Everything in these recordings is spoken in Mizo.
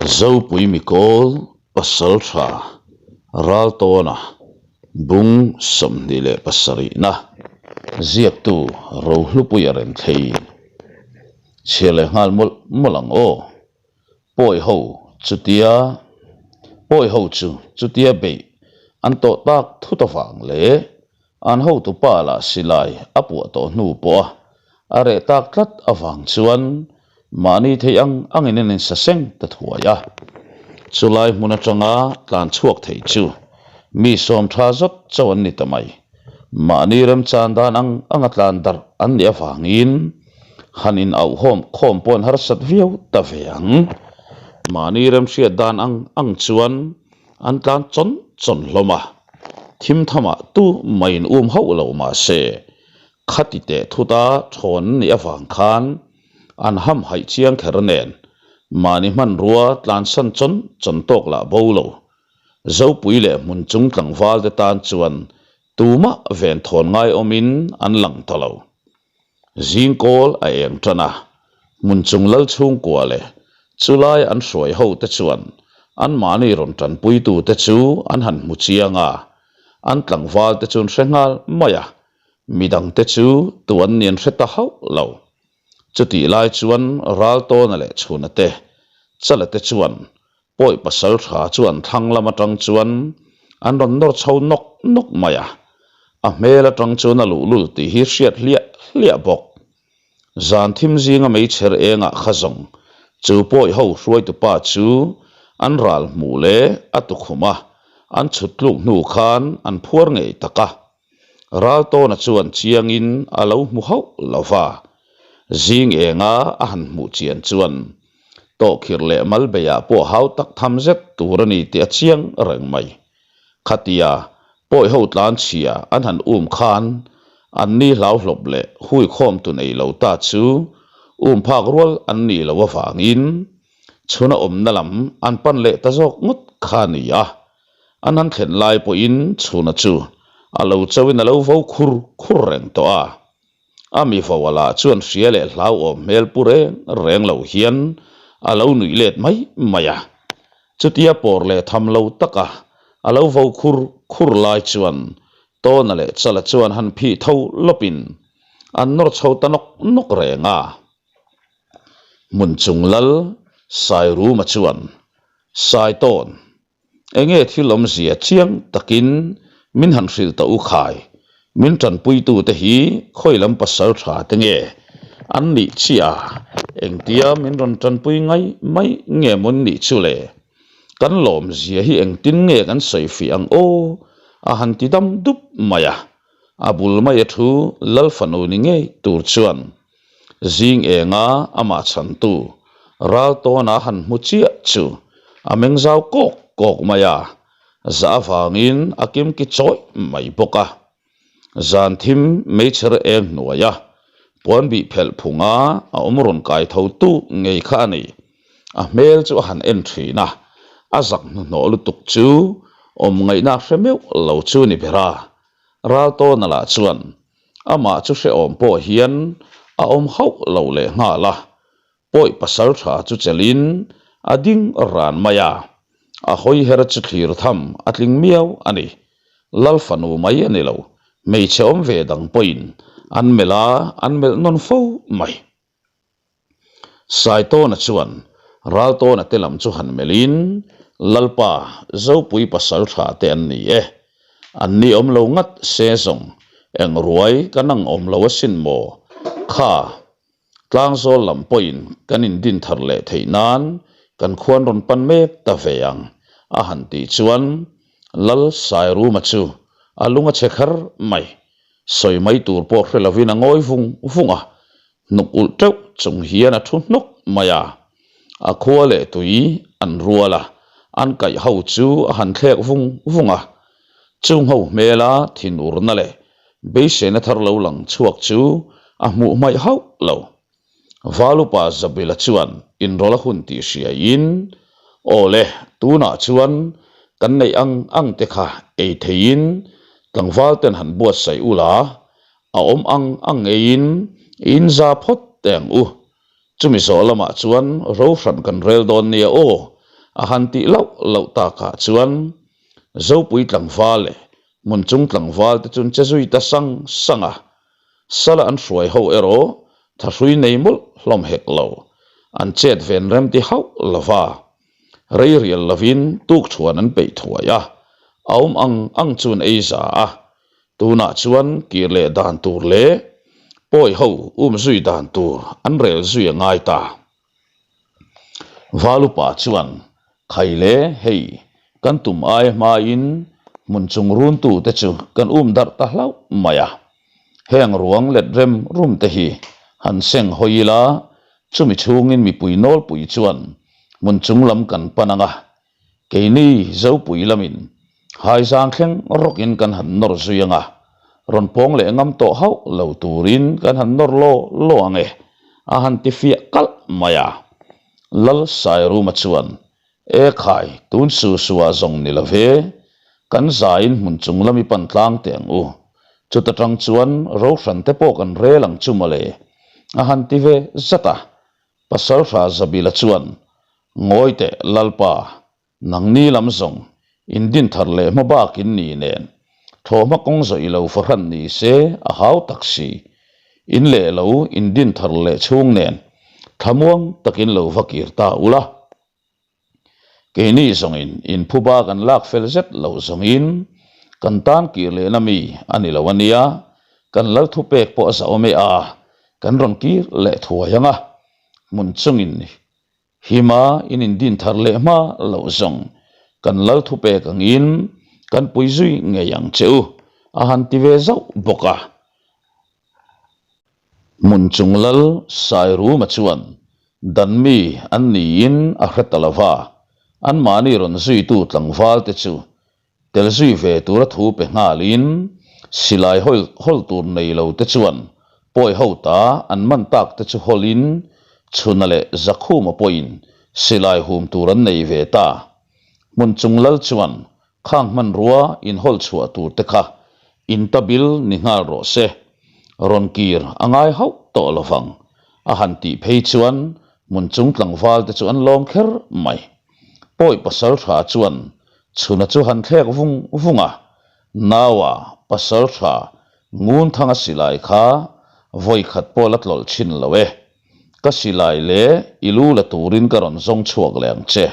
Zopui Mikawl Pasaltha Raltawna bung 27na ziaktu Rohlupuia Remthei chhiar leh nghal mawlh mawlh ang aw. Pawi ho chutia pawi ho chu chutia beih an tawh tak thut avang leh An hotupa lah silai a puah tawh hnu pawha a reh tak tlat avang chuan mahni theih ang angin an insa seng ta thuai a. Chulai hmun atanga tlan chhuak thei chu mi sawm tha zawt chauh an ni ta mai. Mahni remchan dan ang anga tlan darh an nih avangin han inauhawm khawm pawh an harsat viau ta ve ang. Mahni remhriat dan ang ang chuan An tlan chawn chawn hlawm a, thim thamah tu maiin um hauh lo mah se, khati teh thuta thawn an nih avang khan an ham haih chiang kher nen mahni hmanrua tlansan chawn chawn tawk lah bo lo. Zopui leh hmun chung tlangval te tan chuan tumah ven thawn ngai awmin an lang ta lo. Zingkawl a eng tan a, hmun chung lal chhungkua leh chulai an hruai ho te chuan anmahni rawn tanpuitu te chu an han hmu chiang a, an tlangval te chu an hre nghal mai a, midang te chu tu an ni an hre ta hauh lo. Chutih lai chuan Raltawna leh Chhuna te, Chala te chuan Pawi pasal tha chu an thlang lam atang chuan an rawn nawr chho nawk nawk mai a, a hmel atang chuan a luhlul tih hi hriat hliah hliah bawk. Zan thim zinga meichher engah kha zawng chu pawi ho hruaitupa chu an ral hmuh leh a tukhum a, an chhut tluk hnu khan an phuar ngei tak a. Raltawna chuan chiangin a lo hmu hauh lo va, zing enga a han hmuh chian chuan Tawhkhirh leh Malbeiah pawh hau tak tham zet tur a ni tih a chiang reng mai. Khatia pawi ho tlan chhia an han um khan an ni hlauhlawp leh huikhawm tu nei lo ta chu um phak rual an nih loh avangin chhuna awmna lam an pan leh ta zawk ngawt kha a ni a. An han thlen lai pawhin chhuna chu a lo chauhin a lo vo khur khur reng tawh a. A mi vo a lah chuan hria leh hlauhawm hmel pu reng reng lo hian a lo nuih let mai mai a. Chutia pawr leh tham lo taka a lo vo khur khur lai chuan Tawna leh Chala chuan han phih tho lawpin an nawr chho ta nawk nawk reng a. Hmun chung lal Sairuma chuan Saitawn Enge thil awmzia chiang takin min han hrilh ta u khai, min tanpuitute hi khawi lam pasal tha te nge an nih chiah a, engtia min rawn tanpui ngai mai nge mawn nih chu le? Kan lawmzia hi engtin nge kan sawi fih ang aw? a han ti dam dup mai a, a bul mai a thu Lal fanu ni ngei tur chuan Zing enga amah chhantu Raltawna han hmu chiah chu a meng zau kawk kawk mai a, zah avangin a kimki chawih mai bawk a. Zan thim meichher eng hnuaia puan bih phelh phunga a awm rawn kai tho tu ngei kha a ni. A hmel chu a han en thin a, a zak hnuhnawh lutuk chu awm ngaihna hre meuh lo chu ni ber a. Raltawna lah chuan Amah chu hrehawm pawh hian a awm hauh lo leh nghal a, pawi pasal tha chu chelhin a ding ran mai a, a hawi her chu thlir tham a tling miau a ni. Lal fanu mai a ni lo, hmeichhe awm ve dang pawhin an melh a, an melh nawn fo mai. Saitawna chuan Raltawna te lam chu han melhin, Lalpa, Zopui pasal tha te an ni e. An ni awm lo ngat se zawng, eng ruai kan ang awm lo asin maw? Kha, Tlangzawl lam pawhin kan indin thar leh theih nan kan khuan rawn pan mek ta ve ang, a han tih chuan Lal Sairuma chu a lung a chhe kher mai. Sawi mai tur pawh hre lovin a ngawi vung vung a, hnuk ulh teuh chung hian a thu hnuk mai a. A khua leh tui an rual a, an kaih ho chu a han thlek vung vung a. Chung ho hmela thinurna leh beiseina thar lo lang chhuak chu a hmuh hmaih hauh lo. Valupa Zabila chuan inrawlh a hun tih hriaiin, Aw le, tunah chuan kan neih ang ang te kha ei theiin tlangval ten han buatsaih ula, a awm ang ang ngeiin i inza phawt teh ang u. Chumi zawh lamah chuan ro hran kan rel dawn nia aw, A han tih loh loh takah chuan Zopui tlangval leh Hmunchung tlangval te chu an che zui ta sang sang a, Sala an hruai ho erawh thahrui nei mawlh hlawm hek lo, an chet ven rem ti hauh lo va. Rei rial lovin tukthuan an peih thuai a, a awm ang ang chu an ei za a, tunah chuan kir leh dan tur leh pawi ho um zui dan tur an rel zui a ngai ta. Valupa chuan, Khai le, hei, kan tum aia hmain hmun chung runtute chu kan um darh ta hlauh mai a. Heng ruang let rem rum te hi han seng hawi ila, chumi chhungin mipui nawlpui chuan hmun chung lam kan pan ang a, Keini Zopui lamin haizang thleng rawkin kan han nawr zui ang a, rawn pawng leh ngam tawh hauh lo turin kan han nawr law law ang e, a han ti fiah kalh mai a. Lal Sairuma chuan, E khai, tun su su ah zawng ni lo ve, kan zaiin hmun chung lam i pan tlang teh ang u. Chuta tang chuan rohran te pawh kan rel ang chu mawle, a han ti ve zat a. Pasalhra Zabila chuan, Ngawi teh Lalpa, nangni lam zawng, in din thar leh hma bak in ni nen, thlawhhma kawng zawh i lo fahran ni se a hau tak si. In leh lo in din thar leh chhung nen, thlamuang takin lo va kir ta ula. Keini zawngin in phuba kan lak fel zet loh zawngin kan tan kir lehna mi a ni lo a nia, kan lal thupek pawh a zahawm e a, kan rawn kir leh thuai ang a, hmun chungin hima in indin thar leh hma loh zawng kan lal thupek angin kan pui zui ngei ang che u, a han ti ve zauh bawk a. Hmun chung lal Sairuma chuan dan mi an niin a hre ta lo va, anmahni rawn zuitu tlangval te chu tel zui ve tura thu pe nghalin silai hawl tur nei lo te chuan pawi ho ta an man tak te chu hawlin chhuna leh Zakhuma pawhin silai hum tur an nei ve ta. Hmun chung lal chuan Khang hmanrua inhawl chhuah tur te kha intabil ni nghal rawh se, rawn kir a ngai hauh tawh lo vang, a han tih phei chuan hmun chung tlangval te chu an lawm kher mai. Pawi pasal tha chuan chhuna chu han thlek vung vung a, Naua pasal tha ngun thanga silai kha vawi khat pawh la tlawlh thin lo e, ka silai leh i lu la turin ka rawn zawng chhuak leh ang che,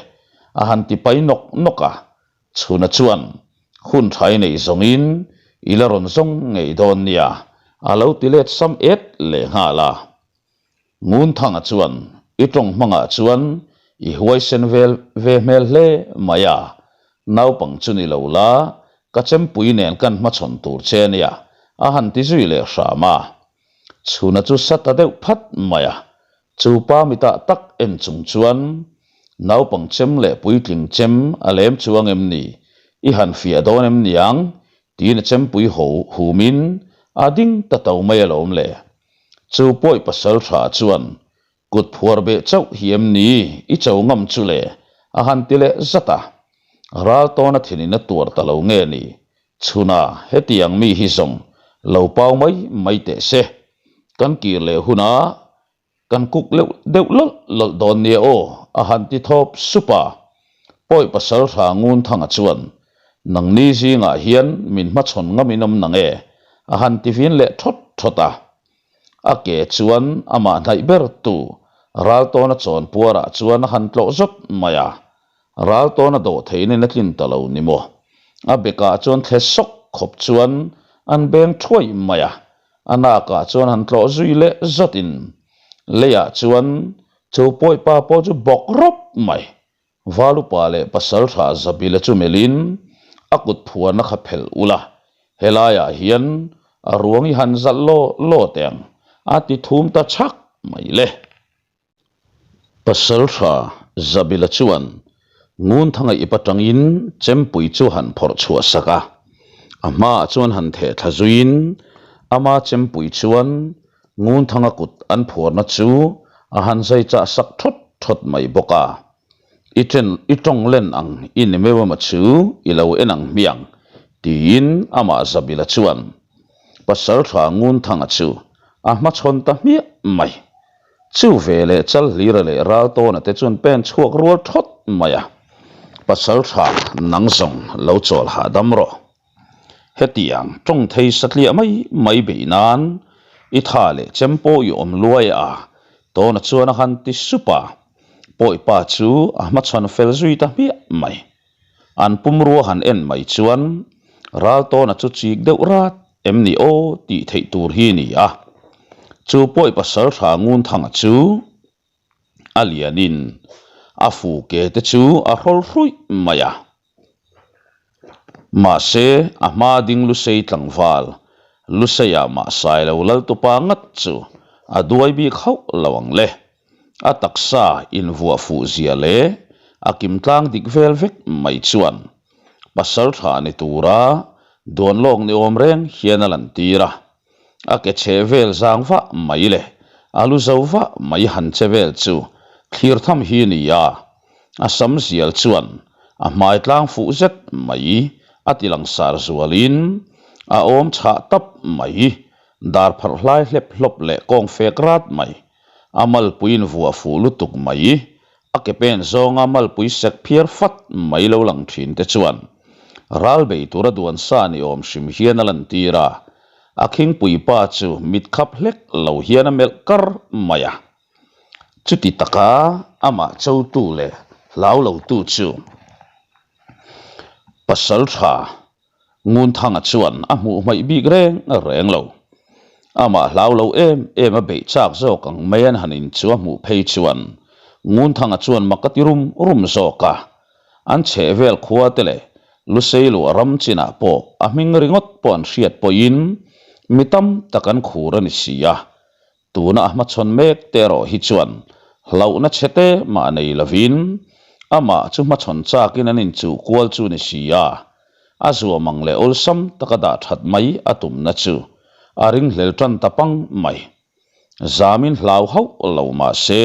a han ti pai nawk nawk a, Chhuna chuan hun thai nei zawngin i la rawn zawng ngei dawn nia, a lo ti let sam et leh nghal a. Ngunthanga chuan i tawng hmangah chuan i huaisen vel ve hmel hle mai a, naupang chu ni lo la, ka chempui nen kan hmachhawn tur che nia, a han ti zui leh hram a. Chhuna chu sa ta deuh phat mai a, chu pa mitah tak en chung chuan naupang chem leh puitling chem a lem chuang em ni, i han fiah dawn em niang tiin a chempui ho humin a ding ta to mai alawm le. Chu pawi pasal tha chuan Kut phuar beh chauh hi em ni i cho ngam chu le? a han ti leh zat a. Ral tawna thinin a tuar ta lo nge ni? Chhuna, hetiang mi hi zawng lo pau mai mai teh se. Kan kir leh hunah kan kuk leuh deuh lawlh lawlh dawn nia aw, a han ti thawp sup a. Pawi pasal hra Ngunthanga chuan, Nangni zingah hian min hmachhawn ngam in awm nang e, a han ti vin leh thawt thawt a. A ke chuan amah hnaih ber tu Raltawna chawnpuarah chuan a han tlawh zawt mai a, Raltawna dawh theihna in a tlin ta lo ni maw? A bekah chuan thle sawk khawp chuan an beng thuai mai a, a nakah chuan han tlawh zui leh zawtin leiah chuan chu pawipa pawh chu bawk rawp mai. Valupa leh Pasaltha Zabila chu melhin a kut phuarna kha phelh ula, helaiah hian a ruang i han zalh law law teh ang, a ti thum ta chhak mai le. Pasaltha Zabila chuan Ngunthanga ip atangin chempui chu han phawrh chhuah sak a, a hmaah chuan han theh thla zuiin ama chempui chuan Ngunthanga kut an phuarna chu a han zai chah sak thawt thawt mai bawk a. I chen i tawng len ang i ni meuh emaw chu i lo en ang hmiang, tiin amah Zabila chuan Pasaltha Ngunthanga chu a hmachhawn ta hmiah mai. Chu ve leh Chalhlira leh Raltawna te chuan pen chhuak rual thawt mai a. Pasalṭha nang zawng lo chawl hahdam rawh. Hetiang tawng thei satliah mai mai beih nan i tha leh chem pawh i awm luai a, Tawna chuan a han ti sup a, Pawipa chu a hmachhawn fel zui ta hmiah mai. An pumrua han en mai chuan Raltawna chu chik deuh rat em ni aw tih theih tur hi ni a. Chu pawi pasalṭha Ngunthanga chu a lianin a fu ke te chu a hrawl hruih mai a. Mahse a hma ding Lusei tlangval, Luseiah mah Sailo Laltupa ngat chu a duai bik hauh lo ang le. A taksa invuah fuh zia leh a kim tlang dik vel vek mai chuan pasal tha ni tura duan lawk ni awm reng hian a lantir a. A ke chhe vel zang vah mai leh a lu zo vah mai han che vel chu thlir tham hi ni a, a sam zial chuan a hmai tlang fuh zet mai a ti langsar zualin a awm chhah tap mai, dar pharh hlai hlep hlawp leh kawng fek rat mai. A malpuiin vuah fuh lutuk mai, a ke pen zawnga malpui sek phiar fat mai lo lang thin te chuan ral bei tura duan sa ni awm hrim hian a lantir a, a khingpui pa chu mit khap hlek lo hian a melh kar mai a. Chuti taka amah chotu leh hlau lotu chu pasal tha Ngunthanga chuan a hmuh hmaih bik reng reng lo. Amah hlau lo em em a beih chak zawk ang mai an han inchu a hmuh phei chuan Ngunthanga chuan mak a ti rum rum zawk a. An chhehvel khua te leh Lusei luah ram chinah pawh a hming ringawt pawh an hriat pawhin mi tam tak an khur a ni si a. Tuna a hmachhawn mek te erawh hi chuan hlauhna chhe te mah nei lovin amah chu hmachhawn chakin an inchuh kual chu ni si a, a zuam ang leh awlsam taka dah that mai a tumna chu a ringhlel tan ta pang mai. Zamin hlau hauh lo mah se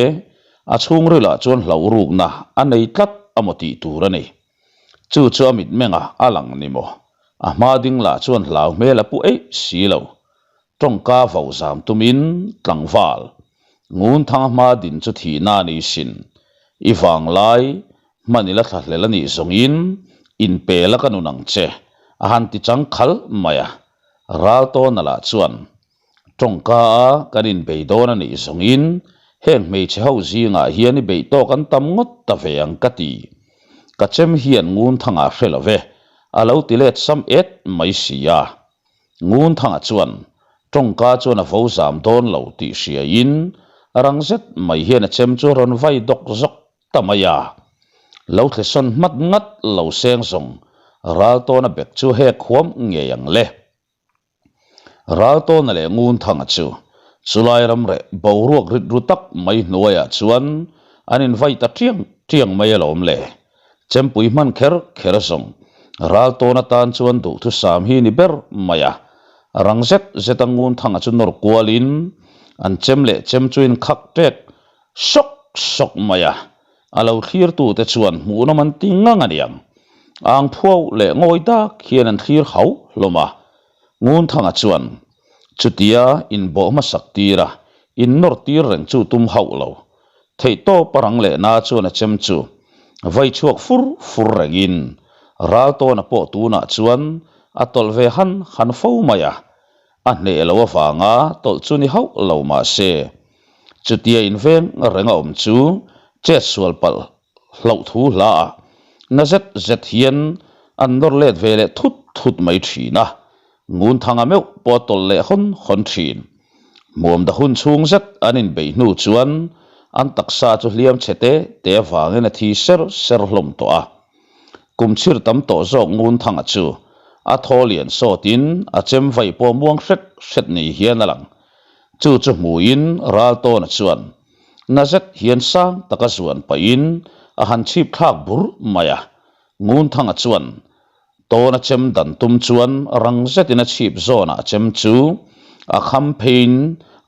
a chhungrilah chuan hlauh rukna a nei tlat amaw tih tur a ni. Chu chu a mitmengah a lang ni maw? A hma ding lah chuan hlau hmel a pu eih si lo. Tawngka vau zam tumin tlangval Ngunthanga hma din chu thihna a ni sin. I vanglai hman ila thlahlel a nih zawngin inpel a ka nun ang che a han ti chang khal mai a. Raltawna lah chuan tawngka a kan inbei dawn a nih zawngin heng hmeichhe ho zingah hian i beih tawk an tam ngawt ta ve ang ka ti. Ka chem hian Ngunthanga hre lo ve a lo ti let sam et mai si a. Ngunthanga chuan tawngka chuan a vo zam dawn lo tih hriaiin rang zet mai hian a chem chu a rawn vai dawk zawk ta mai a. Lo thlesawn hmat ngat lo seng zawng Raltawna bek chu hek huam ngei ang le. Raltawna leh Ngunthanga chu chulai ram reh boruak rit ru tak mai hnuaiah chuan an invai ta tiang tiang mai alawm le. Chempui hman kher kher zawng ral tawn atan chuan duhthusam hi ni ber mai a, rang zet zet a Ngunthanga chu nawr kualin an chem leh chem chu in khak ṭek sawk sawk mai a, a lo thlirtute chuan hmuhnawm an ti ngang a niang. Ang phuau leh ngawi dak hian an thlir hau hlawm a, Ngunthanga chuan chutia inbawh hmasak tir a, innawr tir reng chu tum hauh lo. Theihtawp a rang leh na chuan a chem chu vai chhuak fur fur rengin Raltawna pawh tunah chuan a tawlh ve han han fo mai a, a hneh lo avanga tawlh chu ni hauh lo mah se chutia inveng reng a awm chu chet sual palh hlauh thu hla ah na zet zet hian an nawr let ve leh thut thut mai thin a, Ngunthanga meuh pawh a tawlh leh hawn hawn thin. Hmuamda hun chhung zet an inbeih hnu chuan an taksa chu hliam chhe te te avangin a thi ser ser hlawm tawh a. Kum chhir tam tawh zawk Ngunthanga chu a thaw lian sawtin a chem vaih pawh muang hret hret ni hian a lang. Chu chu hmuin Raltawna chuan Na zet hian sang taka zuan pahin a han chhip thlak bur mai a, Ngunthanga chuan tawn a chem dan tum chuan rang zetin a chhip zawnah a chem chu a kham pheiin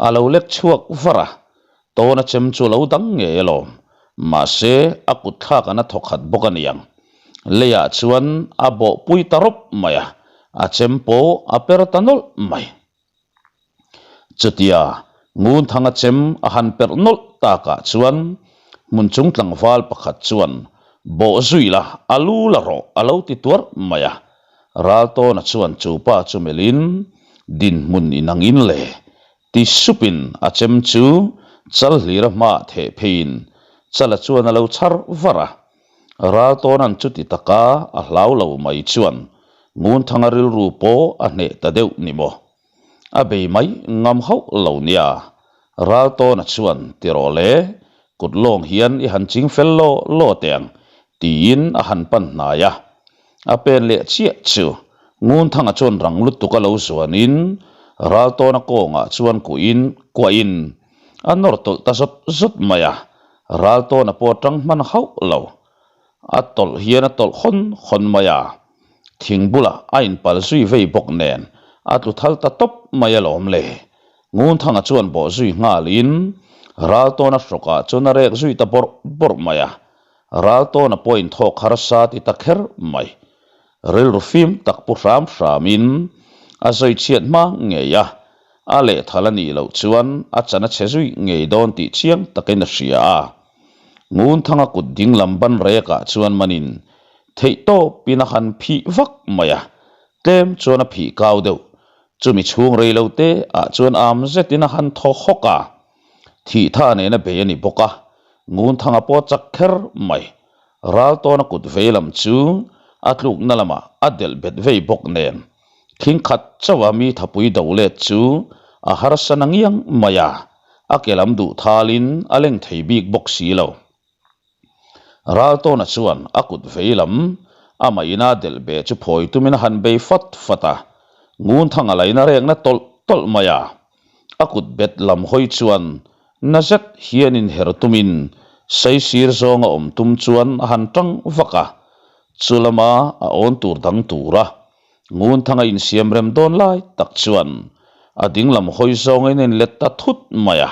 a lo lek chhuak var a, tawn a chem chu a lo dang ngei alawm, mahse a kut thlak an a thawk khat bawk a niang. Leiah chuan a bawh pui ta rawp mai a, a chem pawh a per ta nawlh mai. Chutia Ngunthanga chem a han perh nawlh takah chuan hmun chung tlangval pakhat chuan. Bawh zui la, a lu la rawh, a lo ti tuarh mai a. Raltawna chuan chu pa chu melhin, Dinhmun inangin le, ti supin a chem chu chal hlira hmaah theh pheiin chala chuan a lo chhar var a. Raltawna'n chuti taka a hlau lo mai chuan Ngunthanga rilru pawh a hneh ta deuh ni maw? A bei mai ngam hauh lo nia. Raltawna chuan ti rawh le, kut lawng hian i han ching fel law law teh ang, tiin a han pan hnai a. A pen leh chiah chu Ngunthanga chuan rang lutuk a lo zuanin Raltawna kawngah chuan kuhin kuahin a nawr tawlh ta zawt zawt mai a, Raltawna pawh a tang hman hauh lo. A tawlh hian a tawlh hawn hawn mai a, thing bulah a inpal zui vei bawk nen a tlu thal ta tawp mai alawm le. Ngunthanga chuan bawh zui nghalin Raltawna hrawkah chuan a rek zui ta bawrh bawrh mai a, Raltawna pawh inthawk harsa ti ta kher mai. Rilru fim tak pu hram hramin a zawi chhiat hma ngei a, a lehthal a nih loh chuan a chan a chhe zui ngei dawn tih chiang takin a hria a. Ngunthanga kut ding lam ban rekah chuan manin theih tawpin a han phih vak mai a, tlem chuan a phih kau deuh. Chumi chhung rei lo te ah chuan am zetin a han thaw hawk a, thih tha nena bei a ni bawk a, Ngunthanga pawh chak kher mai. Raltawna kut vei lam chu a tlukna lamah a delh bet vei bawk nen, thing khat chauha mi thapui do let chu a harsa na ngiang mai a, a ke lam duh thalin a leng thei bik bawk si lo. Raltawna chuan a kut vei lam amah ina delh be chu phawi tumin a han bei fat fat a, Ngunthanga laina rekna tawlh tawlh mai a, a kut bet lam hawi chuan na zet hian inher tumin saisir zawnga awm tum chuan a han tang vak a, chu lama a awn tur dang tura Ngunthanga insiam rem dawn lai tak chuan a ding lam hawi zawngin a inlet ta thut mai a,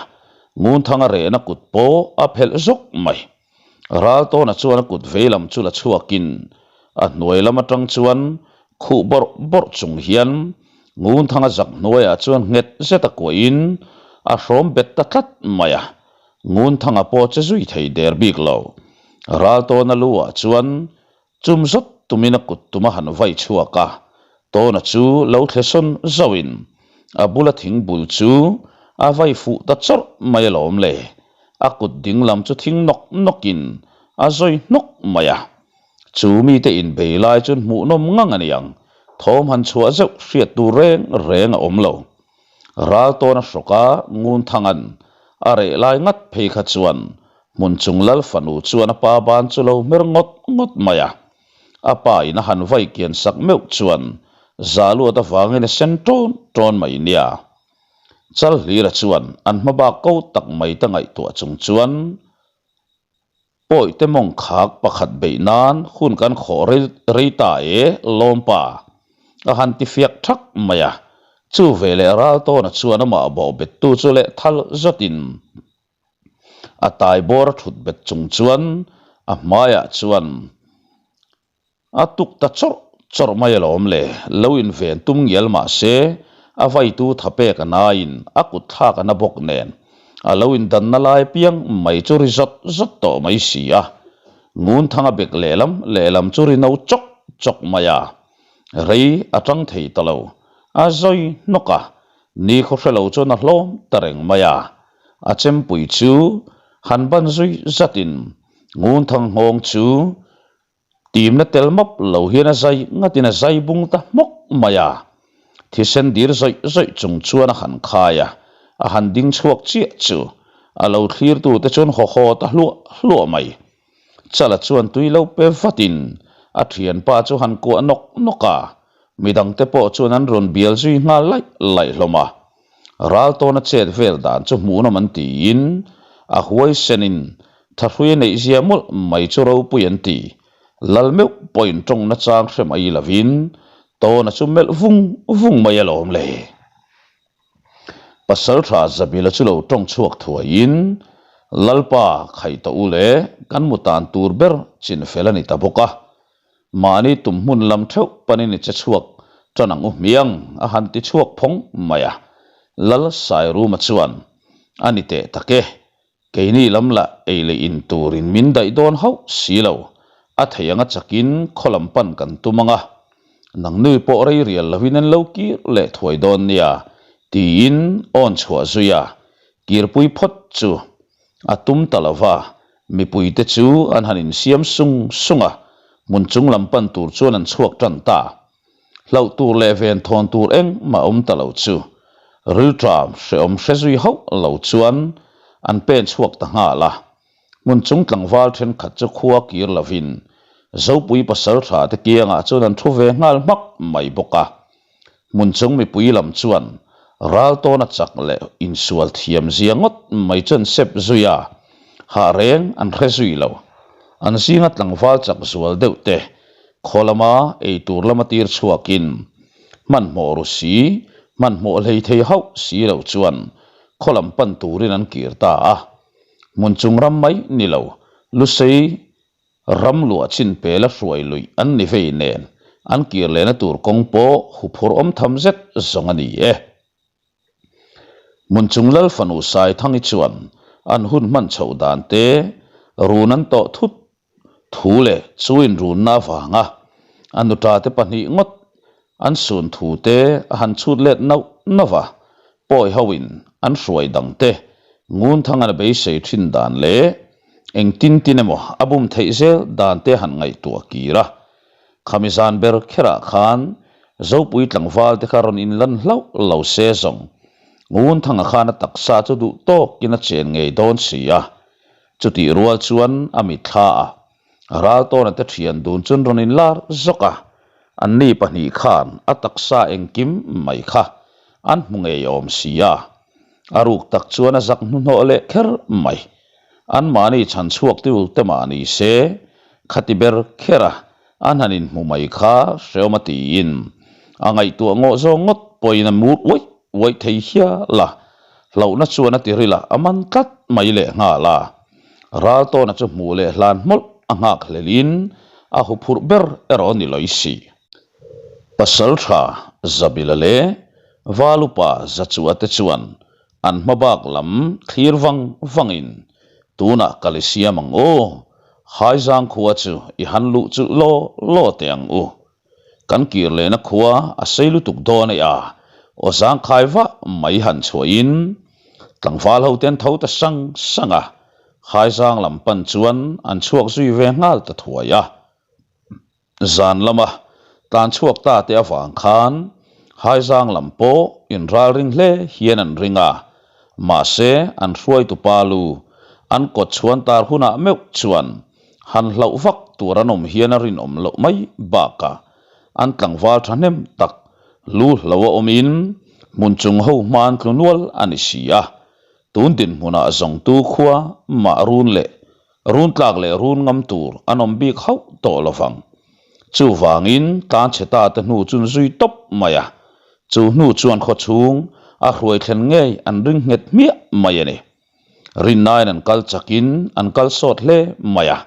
Ngunthanga rehna kut pawh a phelh zawk mai. Raltawna chuan a kut vei lam chu la chhuakin a hnuai lam atang chuan khuh bawrh bawrh chung hian Ngunthanga zak hnuaiah chuan nghet zet a kuahin a hrawm bet ta tlat mai a, Ngunthanga pawh che zui thei der bik lo. Raltawna lu ah chuan Chum zawt tumin a kut tum a han vai chhuak a, Tawna chu lo thle sawn zauhin a bula thing bul chu a vai fuh ta chawrh mai alawm le. A kut ding lam chu thing nawk nawkin a zawi hnawk mai a. Chu mite inbei lai chuan hmuhnawm ngang a niang, thawm han chhuah zeuh hriat tur reng reng a awm lo. Ral tawn a hrawk a, Ngunthanga'n a reh lai ngat phei kha chuan hmun chung lal fanu chuan a pa ban chu lo hmer ngawt ngawt mai a. A pa in a han vai kian sak meuh chuan za luat avangin a sen ṭawn ṭawn mai nia. Chalhlira chuan an hmabak ko tak mai ta ngaihtuah chung chuan Pawihte mawng khak pakhat beih nan hun kan khawh rei ta e, lawmpa. A han ti fiak thak mai a, chu veleh Raltawna chuan amah bawh bettu chu leh thal zawtin a tai bawr a thut bet chung chuan a hmaiah chuan A tuk ta chawrh chawrh mai alawm le, lo inven tum ngial mah se, a vaitu tha pek a naiin a kut thlak a na bawk nen, a lo indanna lai piang mai chu ri zawt zawt tawh mai si a. Ngunthanga bek lehlam lehlam chu ri no chawk chawk mai a, rei a tang thei ta lo, a zawi hnawk a, nikhaw hre lo chuan a hlawm ta reng mai a, a chempui chu han ban zui zatin Ngunthang nghawng chu Timna tel map lo hian a zai ngatin a zai bung ta hmawk mai a, thisen dir zawih zawih chung chuan a han khai a, a han ding chhuak chiah chu a lo thlirtute chuan haw haw ta hluah hluah mai. Chala chuan tui lo pe vatin a thianpa chu han kuah nawk nawk a, midangte pawh chuan an rawn bial zui nghal laih laih hlawm a. Raltawna chet vel dan chu hmuhnawm an tiin a huaisenin thahrui a neihzia mawlh mai chu ropui an ti. Lal meuh pawhin tawng nachang hre mai lovin Tawna chu melh vung vung mai alawm le. Pasaltha Zabila chu lo tawng chhuak thuaiin Lalpa khaih tawh u le kan mu tan tur ber chinfel a ni ta bawk a. Mahni tum hmun lam theuh panin i che chhuak tan ang u hmiang a han ti chhuak phawng mai a. Lal Sairuma chuan, A ni teh tak e, keini lam lah ei leh in turin min daih dawn hauh si lo. A thei anga chakin khaw lam pan kan tum ang a, nangni pawh rei rial lovin an lo kir leh thuai dawn nia, tiin awn chhuah zui a, kirpui phawt chu a tum ta lo va, mipuite chu an han insiam sung sung a, hmun chung lam pan tur chuan an chhuak tan ta. Hlauh tur leh ven thawn tur engmah awm ta lo chu rilṭam hrehawm hre zui hauh lo chuan an pen chhuak ta nghal a. Hmun chung tlangval thenkhat chu khua kir lovin Zopui pasaltha te kiangah chuan an thu ve nghal hmak mai bawk a. Hmun chung mipui lam chuan ral tawna chak leh insual thiam zia ngawt mai chu an sep zui a, hah reng an hre zui lo. An zinga tlangval chak zual deuh te khaw lama eitur lama tir chhuakin hmanhmawh ru si, hmanhmawh hlei thei hauh si lo chuan khaw lam pan turin an kir ta a. Hmun chung ram mai ni lo, Lusei ram luah chin pela hruai luih an ni vei nen an kir lehna tur kawng pawh huphur awm tham zet zawng a ni e. Hmun chung Lal fanu Saithangi chuan an hun hman chhoh dan te run an tawh thut Thu leh chu inrunna avanga a nuṭate pahnih ngawt an sun thu te a han chhut let nauh nauh va, pawi hoin an hruai dang te Ngunthangana beisei thin dan leh engtin tin emaw a bum theih zel dan te han ngaihtuah kir a. Khami zan ber kherah khan Zopui tlangval te kha rawn inlan hlauh lo se zawng Ngunthanga khan a taksa chu duh tawkin a chen ngei dawn si a, Chutih rual chuan a mitthla a, Raltawna te thian dun chun rawn inlar zawk a, anni pahnih khan a taksa engkim mai kha an hmu ngei awm si a, a ruk tak chuan a zak hnuhnawh leh kher mai. Anmahni chhan chhuak tiu te mah ni se, khati ber kher a, an han inhmu mai kha hreawm a tiin a ngaihtuah ngawh zawng ngawt pawhin a mur uaih uaih thei hial a, hlauhna chuan a ti ril a, a man tlat mai leh nghal a. Raltawna chu hmuh leh hlan hmawlh a nghak hlelin a huphurh ber erawh a ni lawi si. Pasaltha Zabila leh Valupa Zachua te chuan An hma bak lam thlir vang vangin tunah kal i siam ang u, Haizang khua chu i han luh chu law law teh ang u. Kan kir lehna khua a sei lutuk dawn e a, aw zangkhai vah mai han chhuahin tlangval ho te an tho ta sang sang a, Haizang lam pan chuan an chhuak zui ve nghal ta thuai a. Zan lama tlan chhuak ta te avang khan Haizang lam pawh inralring hle hian an ring a, mahse an hruaitu pa lu an kawt chhuan tar hunah meuh chuan han hlauh vak tur an awm hian a rinawm loh mai bakah an tlangval thahnem tak lu hlo a awmin hmun chung ho hma an tlu nual a ni si a, tun dinhmunah zawngtu khua mah run leh Run tlak leh run ngam tur an awm bik hauh tawh lo vang. Chuvangin tlanchhe ta te hnu chun zui tawp mai a, chu hnu chuan khaw chhung a hruai thlen ngei an ring nghet hmiah mai a ni. Rinnain an kal chakin an kal sawt hle mai a,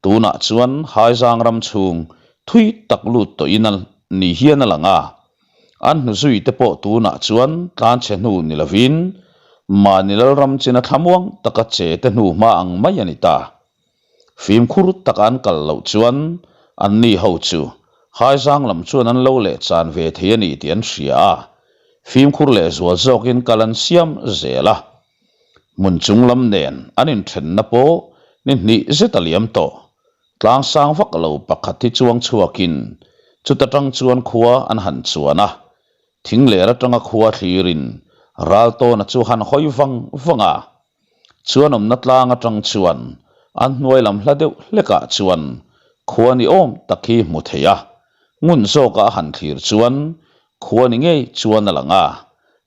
tunah chuan Haizang ram chhung thui tak lut tawhin a ni hian a lang a, An hnuzui te pawh tunah chuan tlanchhe hnu ni lovin mahni lalram china thlamuang taka che te hnu hma ang mai a ni ta. Fimkhur taka an kal loh chuan anni ho chu Haizang lam chuan an lo leh chan ve thei a ni tih an hria a, fimkhur leh zual zawkin kal an siam zel a. Hmun chung lam nen an inthenna pawh ni hnih zet a liam tawh. Tlang sang vak lo pakhat hi chuang chhuakin chuta tang chuan khua an han chuan a, thing ler atanga khua thlirin Raltawna chu han hawi vang vang a. Chuan awmna tlang atang chuan an hnuai lam hla deuh hlekah chuan khua ni awm tak hi hmu thei a, ngun zawka a han thlir chuan khua ni ngei chuan a lang a,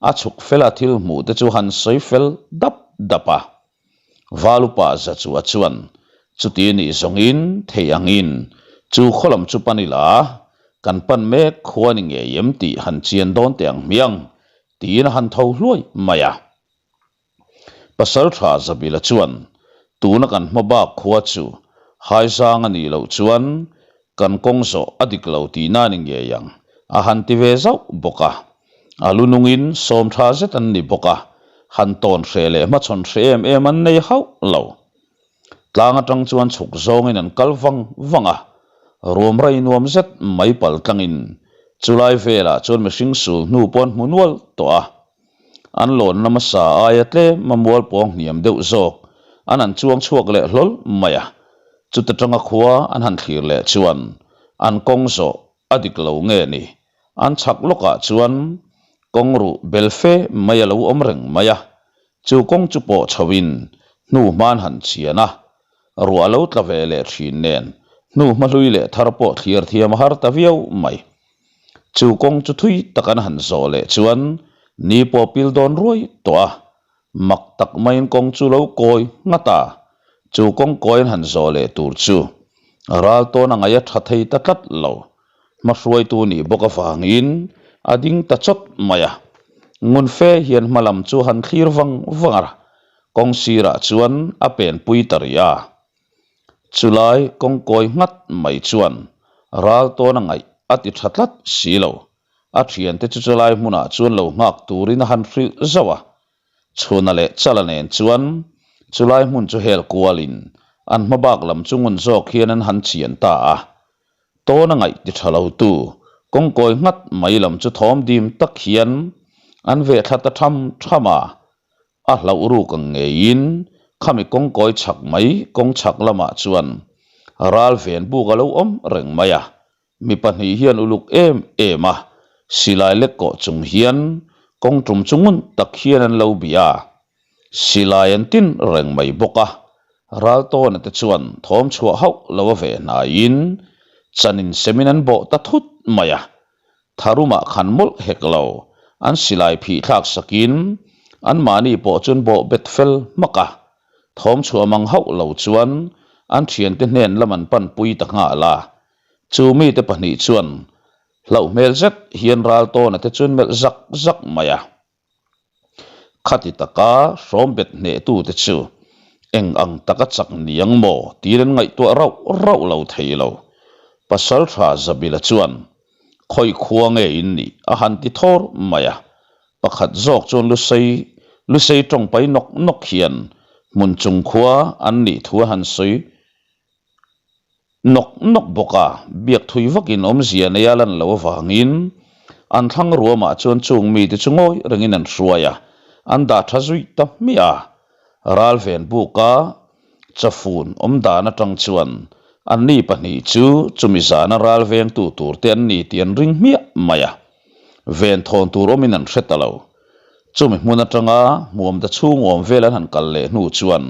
a chhuk fela thil hmuh te chu han sawi fel dap dap a. Valupa Zachua chuan chuti nih zawngin thei angin chu khaw lam chu pan ila, kan pan mek khua ni ngei em tih han chian dawn teh ang hmiang, tiin a han tho hluai mai a. Pasaltha Zabila chuan tuna kan hma bak khua chu Haizang a nih loh chuan kan kawng zawh a dik lo tihna ni ngei ang, a han ti ve zauh bawk a. A lu nungin sawm tha zet an ni bawk a, han tawn hreh leh hmachhawn hreh em em an nei hauh lo. Tlang atang chuan chhuk zawngin an kal vang vang a, ruam rei nuam zet mai pal tlangin chulai velah chuan mihring sul hnu pawh an hmu nual tawh a. An lawn hmasa aia tlem a mual pawng hniam deuh zawk an han chuang chhuak leh hlawl mai a, chuta tanga khua an han thlir leh chuan an kawng zawh a dik lo nge ni? An chhak lawkah chuan kawng ruh bel fe mai a lo awm reng mai a, chu kawng chu pawh chhoin hnu hman han chhian a, ruah a lo tla ve leh thin nen hnu hma hlui leh thar pawh thlir thiam a har ta viau mai. Chu kawng chu thui tak an han zawh leh chuan ni pawh pil dawn ruai tawh a, mak tak maiin kawng chu lo kawi nghat a, chu kawng kawi an han zawh leh tur chu ral tawn a ngaih a tha thei ta tlat lo. Hmahruaitu nih bawk avangin a ding ta chawt mai a, ngun fe hian hma lam chu han thlir vang vang a, kawng sirah chuan a penpui ta rih a. Chulai kawngkawi nghat mai chuan ral tawn a ngaih a ti tha tlat si lo. A thiante chu chulai hmunah chuan lo nghak turin a han hrilh zauh a. Chhuna leh Chala nen chuan chulai hmun chu hel kualin an hma bak lam chu ngun zawk hian an han chian ta a. Tawn a ngaih ti tha lo tu kawngkawi nghat mai lam chu thawm dim tak hian an veh thla ta tham tham a. A hlauh ruk ang ngeiin khami kawngkawi chhak mai kawng chhak lamah chuan ral ven buk a lo awm reng mai a, mi pahnih hian uluk em em a, silai lek kawh chung hian kawng tum chu ngun tak hian an lo bih a, silai an tin reng mai bawk a, ral tawna te chuan thawm chhuah hauh lo a ve hnaiin chan in semin an bawh ta thut mai a. Tharumah khan mawlh hek lo, an silai phih thlak sakin anmahni pawh chuan bawh bet fel hmak a. Thawm chhuah mang hauh lo chuan an thiante hnen lam an panpui ta nghal a. Chu mite pahnih chuan hlauh hmel zet hian Raltawna te chuan melh zak zak mai a. Khati taka hrawm bet hnehtute chu eng ang taka chak ni ang maw tiin an ngaihtuah rauh rauh lo thei lo. Pasaltha Zabila chuan, Khawi khua nge in nih? a han ti thawr mai a. Pakhat zawk chuan Lusei Lusei tawng pai nawk nawk hian hmun chung khua an nih thu a han sawi Nawk nawk bawk a, biak thui vakin awmzia nei a lan loh avangin an thlang ruamah chuan chung mite chu ngawi rengin an hruai a, an dah tha zui ta hmiah a. Ral ven buka chafun awm dan atang chuan anni pahnih chu chumi zana ral vengtu turte an ni tih an ring hmiah mai a, ven thawn tur awmin an hre ta lo. Chumi hmun atanga hmuamda chhung awm vel an han kal leh hnu chuan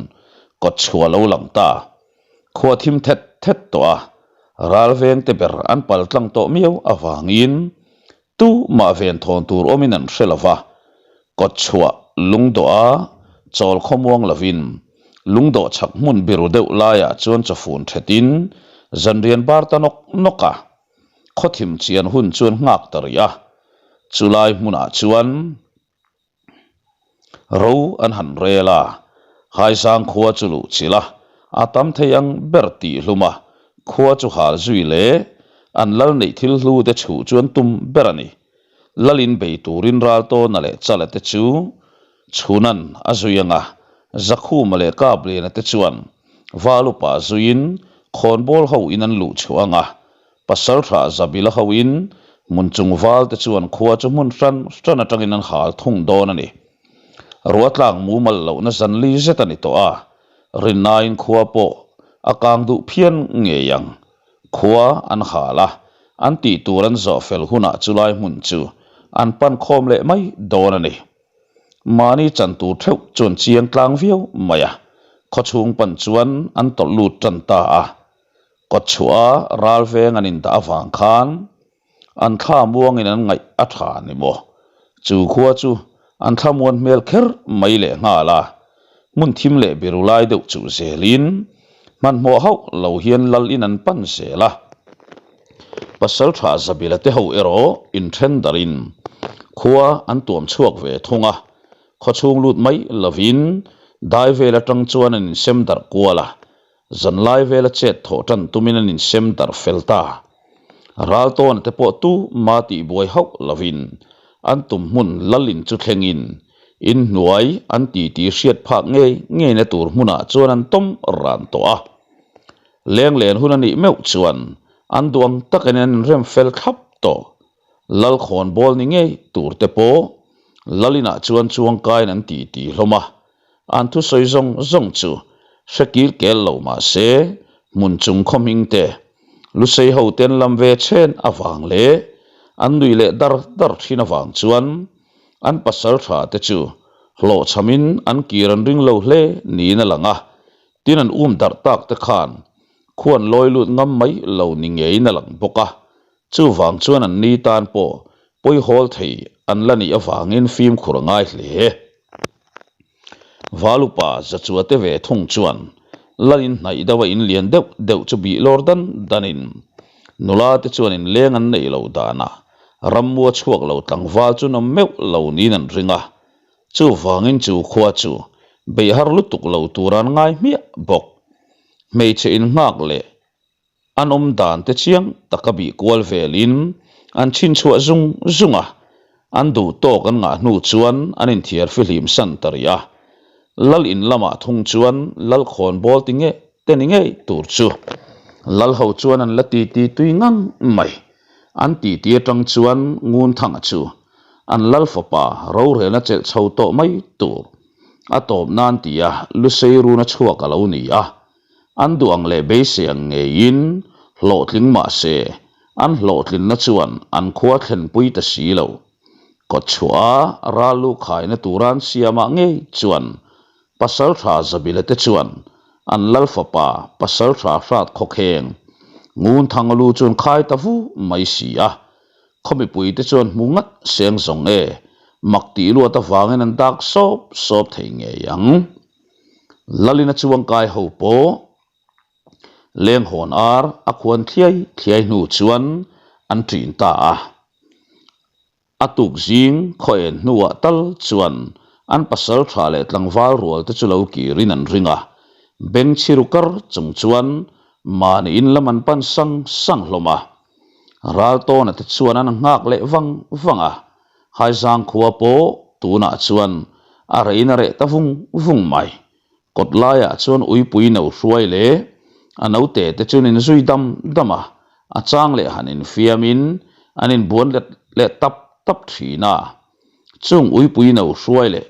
kawtchhuah lo lang ta. Khua thim thet thet tawh a, ral vengte ber an pal tlang tawh miau avangin tu mah ven thawn tur awmin an hre lo va, kawtchhuah lungdawh a chawl khawmuang lovin lungdawh chhak hmun biru deuh laiah chuan chawfun thetin zanrian bar ta nawk nawk a, khaw thim chian hun chuan nghak ta rih a, chulai hmunah chuan. Ro an han rel a, Haizang khua chu luh chilh a, a tam thei ang ber tih hlum a, khua chu hal zui leh an lal neih thil hlu te chhuh chu an tum ber a ni. Lalin bei turin Raltawna leh Chala te chu Chhunan a zui ang a, Zakhuma leh Kapliana te chuan Valupa zuiin khawnbawl ho in an luh chhuah ang a, Pasalṭha Zabila hoin hmun chung valte chuan khua chu hmun hran hran aṭangin an hal thung dawn a ni. Ruatlak mumal lohna zanli zet a ni tawh a, rinnain khua pawh a kang duh phian ngei ang. Khua an hal a, an tih tur an zawh fel hunah chulai hmun chu an pan khawm leh mai dawn a ni. Mahni chan tur theuh chuan chiang tlang viau mai a, khawchhung pan chuan an tawlh lut tan ta a. Kawtchhuah a ral veng an indah avang khan an thla muangin an ngaih a tha ni maw? Chu khua chu an thla muan hmel kher mai leh nghal a, hmun thim leh biru lai deuh chuh zelin hmanhmawh hauh lo hian lal in an pan zel a. Pasaltha Zabila te ho erawh inthen darin khua an tuam chhuak ve thung a, khawchhung lut mai lovin dai vel atang chuan an insem darh kual a, Zanlai vela chet thawh tan tumin an insem darh fel ta. Raltawna te pawh tu ma tih buai hauh lovin an tum hmun lalin chu thlengin Inhnuai an titi hriat phak ngei ngeina tur hmunah chuan an tawm ran tawh a. Lenglen hun a nih meuh chuan an duang takin an inrem fel thlap tawh. Lalkhawn bawl ni ngei tur te pawh Lalinah chuan chuangkaiin an titi hlawm a. An thusawi zawng zawng chu hre kil kel lo mah se hmun chung khaw hming te, Lusei ho ten lam ve chen avang leh an nui leh dar dar thin avang chuan an pasal tha te chu hlawhchhamin an kir an ring lo hle niin a lang a, tin an um darh tak te khan khuan lawi lut ngam mai lo ni ngeiin a lang bawk a, chuvang chuan an ni tan pawh pawihawl thei an la nih avangin fimkhur a ngai hle. Valupa Zachua te ve thung chuan Lalin hnaih deuha in lian deuh deuh chu bih lawr dan danin nula te chuan inleng an neih loh danah rammua chhuak lo tlangval chu nawm meuh lo niin an ring a, chuvangin chu khua chu beih har lutuk lo tur an ngai hmiah bawk. Hmeichhe innghak leh An awm dan te chiang taka bih kual velin an chhinchhuah zung zung a, an duh tawk an ngah hnu chuan an inthiar fihlim san ta rih a. Lal in lamah thung chuan Lal khawnbawl ti nge te ni ngei tur chu Lal ho chuan an la titi tui ngang mai. An titi atang chuan Ngunthanga chu an Lal fapa rorelna chelh chho tawh mai tur a tawp nan tia Lusei runa chhuak a lo ni a. An duh ang leh beisei ang ngeiin hlawhtling mah se, an hlawhtlinna chuan an khua thlenpui ta si lo. Kawtchhuah a ral lu khaina tura an siamah ngei chuan Pasaltha Zabila te chuan an lal fapa Pasaltha hrat khawkheng Ngunthang lu chu an khai ta vu mai si a. Khaw mipuite chuan hmu ngat seng zawng e, mak tih luat avangin an dak sawp sawp thei ngei ang. Lalina chuangkai ho pawh lenghawn ar a khuan thliai thliai hnu chuan an ṭin ta a. A tuk zing khaw en hnuah tal chuan an pasal ṭha leh tlangval rual te chu lo kirin an ring a. Beng chhiru kar chung chuan mahni in lam an pan sang sang hlawm a. Raltawna te chuan an nghak leh vang vang a. Haizang khua pawh tunah chuan a rein a reh ta vung vung mai. Kawt laiah chuan uipui no hruai leh a note te chuan inzui dam dam a, a chang leh han infiamin an inbuan let leh tap tap thin a. Chung uipui no hruai leh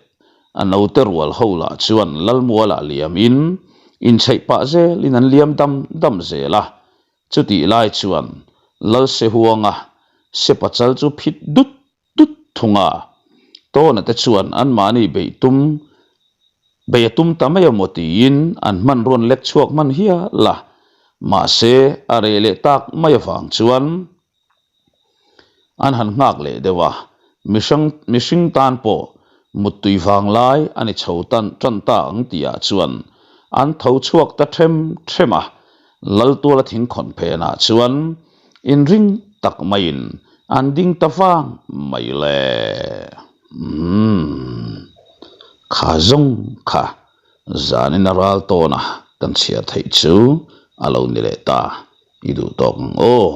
a note rual ho lah chuan Lalmualah liamin inchheih pah zelin an liam dam dam zel a. Chutih lai chuan Lalsehuanga Sepachal chu phit dut dut thung a, Tawna te chuan anmahni beih tum beih a tum ta mai a maw tiin an hmanrawn lek chhuak hman hial a, mahse a reh leh tak mai avang chuan An han nghak leh deuh a, mihring mihring tan pawh muttui vang lai a ni chho tan tan ta ang tihah chuan an tho chhuak ta them them a, Laltuala thingkhawn phenah chuan inring tak maiin an ding ta vang mai le. Umm. Kha zawng kha zanin a ral tawn a kan chhiar theih chu a lo ni leh ta. I duh tawk ang aw.